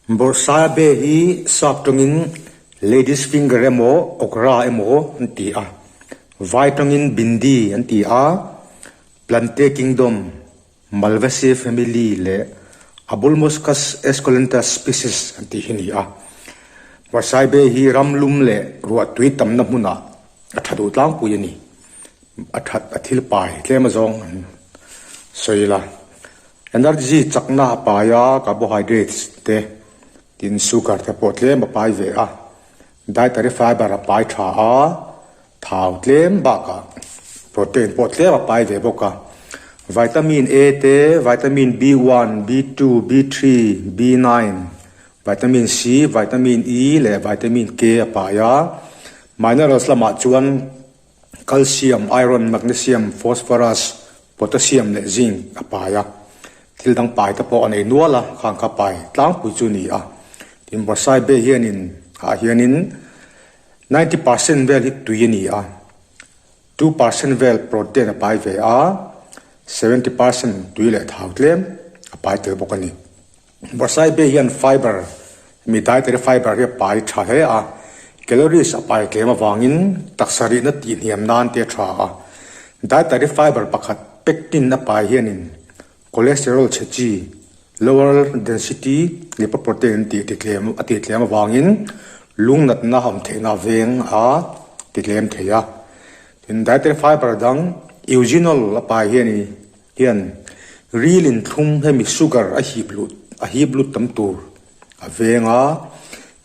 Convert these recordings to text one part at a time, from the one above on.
Bawrhsaiabe hi sap tawngin ladies finger emaw okra emaw an ti a, vai tawngin bindi an ti a, Plantae kingdom, Malvaceae family leh Abulmuscus esculentus species an tih hi a ni a. Bawrhsaiabe hi ram lum leh ruahtui tamna hmunah a tha duh tlangpui a ni. A that a thil pai tlem azawng an sawi la. Energy chakna a pai a, carbohydrates te tin sugar te pawh tlem a pai ve a. Dietary fiber a pai tha a, thau tlem bakah protein pawh tlem a pai ve bawk a. Vitamin A te, vitamin B1, B2, B3, B9, vitamin C, vitamin E leh vitamin K a pai a. Minerals lamah chuan Calcium, iron, magnesium, phosphorus, potassium leh zinc a pai a. Thil dang pai te pawh a nei nual a, khang kha pai tlangpui chu a ni a. Tin, Bawrhsaibe hianin ah hianin 90% vel hi tui a ni a, 2% vel protein a pai ve a, 70% tui leh thau tlem a pai tel bawk a ni. Bawrhsaibe hian fiber, mi dietary fiber hi a pai tha hle a, calories a pai tlem avangin taksa rihna tihhniam nan te a tha a. Dietary fiber pakhat pectin a pai hianin cholesterol chhe chi, lower density lipoprotein tih titlem a tihtlem avangin lung natna awm theihna veng a titlem thei a. Tin, dietary fiber dang eugenol a pai hianin Hian ril in thlum hemi sugar a hip lut a hip lut tam tur a veng a,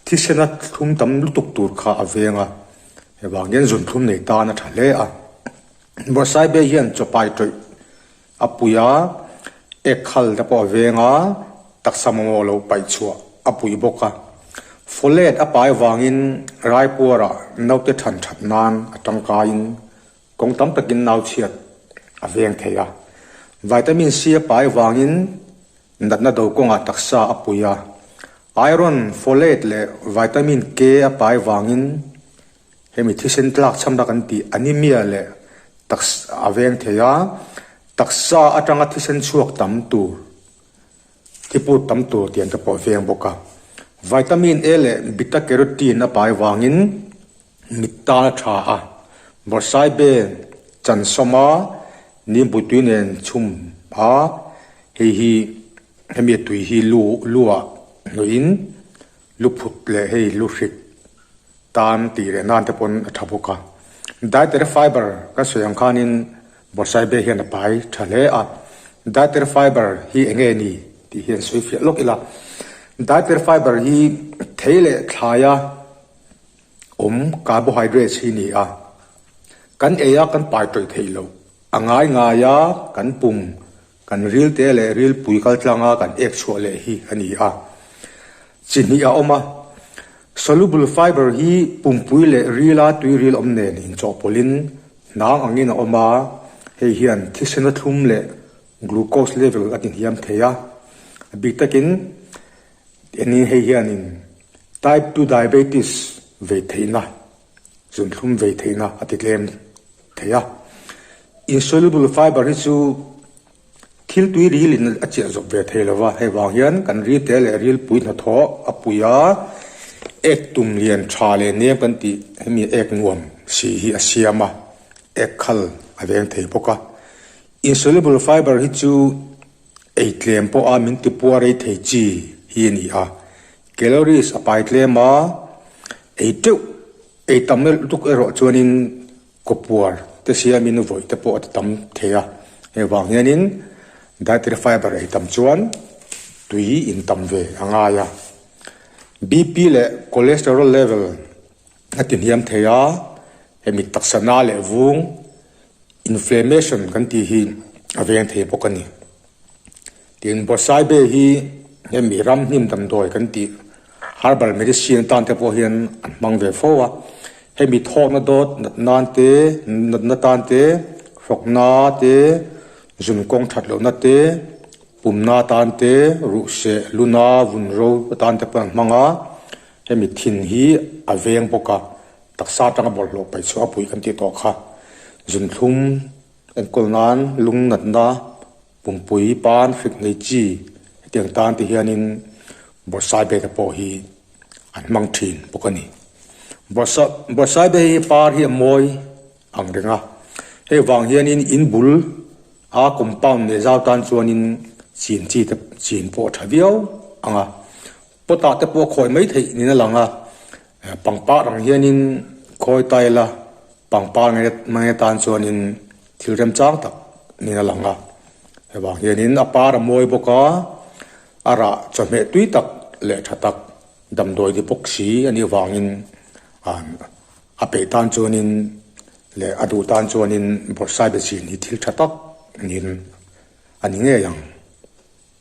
thisena thlum tam lutuk tur kha a veng a, hei vang hian zun thlum nei tan a tha hle a. Bawrhsaibe hian chawpai tawih a pui a, ek khal te pawh a veng a, taksa mamawh lo paih chhuah a pui bawk a. Folate a pai vangin raipuarah naute than that nan a tangkaiin Kawng tam takin nau chhiat a veng thei a. Vitamin C a pai vangin natna do kawngah taksa a pui a. Iron, folate leh vitamin K a pai vangin hemi thisen tlak chhamna kan tih anemia leh taksa a veng thei a. Taksa atanga thisen chhuak tam tur, thiput tam tur tiang te pawh a veng bawk a. Vitamin A leh beta carotene a pai vangin Mit tan a tha a, Bawrhsaibe chansawm a nimpui tui nen chhum a, hei hi hemi tui hi lu lu ah hnawih in lu phut leh hei lu hrik tan tih leh nan te pawn a tha bawk a. Dietary fiber kan sawi ang khanin Bawrhsaibe hian a pai tha hle a, dietary fiber hi eng nge ni tih hi an sawi fiah lawk ila. Dietary fiber hi thei leh thlaia awm carbohydrates hi ni a, kan ei a kan pai tawih theih loh, a ngai ngai a kan pum, kan ril te leh ril pui kal tlang a kan ek chhuah leh hi a ni a. Chi hnih a awm a, soluble fiber hi pumpui leh rila tui ril awm nen inchawhpawlhin hnang angin a awm a, hei hian thisen a thlum leh glucose level a tinhiam thei a, a bik takin Eni hei hianin Type 2 diabetes vei theihna, zunthlum vei theihna a ti tlem thei a. Insoluble fiber hi chu thil tui ril in a chiah zawp ve thei lova, hei vang hian kan ril te leh ril pui hnathawh a pui a, ek tum lian tha leh nem kan tih hemi ek nuam si hi a siam a, ek khal a veng thei bawk a. Insoluble fiber hi chu Ei tlem pawha min ti puar ei thei chi hi a ni a, calories a pai tlem a, ei teuh ei tam lutuk erawh chuanin kawpuar te siamin vawih te pawh a ti tam thei a, hei vang hianin dietary fiber ei tam chuan tui in tam ve a ngai a, BP leh cholesterol level a ti hniam thei a, hemi taksa na leh vung Inflammation kan tih hi a veng thei bawk a ni. Tin, Bawrhsaibe hi hemi ram hnim damdawi kan tih herbal medicine atan te pawh hian an hmang ve fo a. Hemi thawkna dawt nat nan te, natna tan te, hrawkna te, zun kawng that lohna te, pumna atan te, ruhseh, luna, vun ro atan te pawh an hmang a. Hemi thin hi a veng bawk a. Taksa atanga bawlhhlawh paih chhuah a puih kan tih tawh kha. Zunthlum enkawl nan lung natna, pumpui, pan, hrik nei chi hetiang tan te hianin Bawrhsaibe te pawh hi an hmang thin bawk a ni. Bawrhsaibe hi par hi a mawi ang reng a, hei vang hianin in bul a compound leh zau tan chuanin chin chi te chin pawh a tha viau ang a, pot ah te pawh a khawi mai theih niin a lang a, pangpar ang hianin khawi ta ila pangpar nge atan chuanin thil remchang tak niin a lang a, hei vang hianin a par a mawi bawk a. A rah chawhmeh tui tak leh tha tak damdawi di bawk si a nih avangin a peih tan chuanin leh a duh tan chuanin bawrhsaibe chin hi thil tha tak niin a ni ngei ang.